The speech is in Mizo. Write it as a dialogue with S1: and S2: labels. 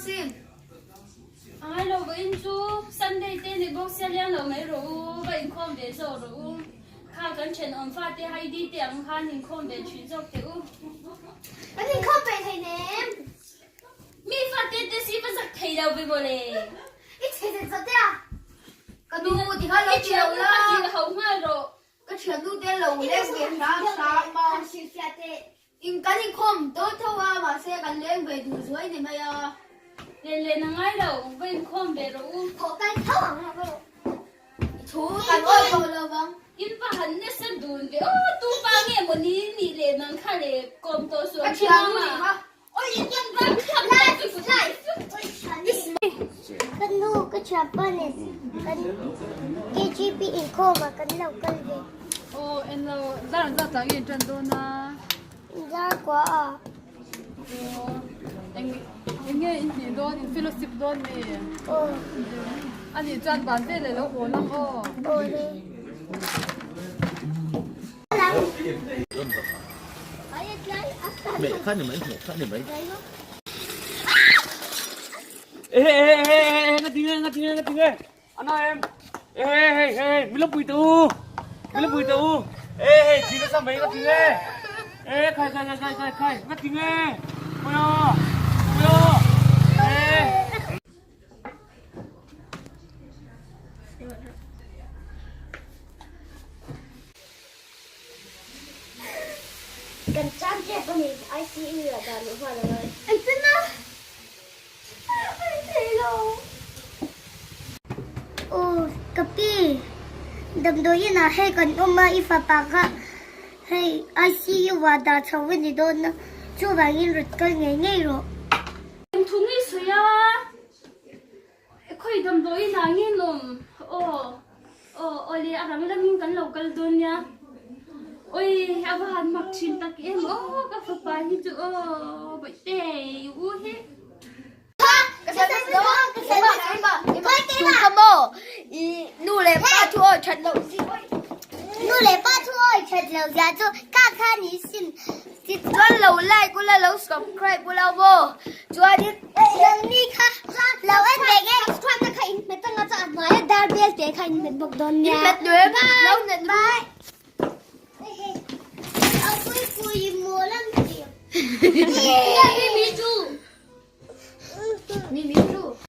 S1: sin.
S2: A ngai lo vawiin chu Sunday te ni bawk sia leng lo mai rawh u, va inkhawm ve zawk rawh u. Kha kan thenawm fate Heidi te ang khan inkhawm ve thin zawk teh u.
S1: Kan inkhawm ve thei nem.
S2: Mi fate te si va zak thei lo ve mawle.
S1: I chhe zet zawt e a. Ka nu ti kha lo ti lo la.
S2: I thiannu kha zil ho nghal rawh.
S1: Ka thiannu te lo leng ve hram hram a. Han hrilhfiah teh. In kan inkhawm dawn tho a, mahse kan leng ve duh zuai ni mai a.
S2: Len len a ngai lo, va inkhawm ve rawh u.
S1: Thawh kai tho ang a rawh. I thu kan awi tawh lo vang.
S2: In va han nasa dun ve aw, tu pa nge maw ni nih leh nang kha le kawm tawh suh ang
S1: Ka thiannu nih kha.
S3: Ka nu ka thianpa nen kan KGP inkhawm ah kan lo kal ve.
S4: Aw en lo zar an zat ah nge in tan dawn a?
S3: Zar kua ah.
S4: Aw eng eng nge in tih dawn in fellowship dawn mi?
S3: Aw.
S4: Anih chuan van veleh lo haw lang aw.
S3: Aw le. Kan chan tep a ni, ICU ah dah luh nghal a ngai. Engtin a? Ka thei lo. Aw ka pi, damdawi inah hei kan awm a, i fapa kha hei ICU ah dah chho a ni dawn a, chuvangin rawn kal ngei ngei rawh.
S2: Engthu nge sawi a? Khawi damdawi inah nge nawm? Aw, aw, awle a rang lamin kan lo kal dawn nia. Oi, a va han mak thin tak em aw, ka fapa hi chu aw, bawihte i u hi.
S1: Nu leh pa thu awi that loh zia
S3: Nu leh pa thu awi that loh zia chu kha kha ni sin.
S1: Chuan lo like ula lo subscribe ula maw chuanin
S3: Nangni kha lo en ve nge subscribe na kha in hmet anga chuan a hnuaia dar bel te kha in hmet bawk dawn nia.
S1: In hmet nuam lo net
S3: Bye. A pui pui mawl ang ti.
S2: Mi mi chu.
S1: Mi mi chu.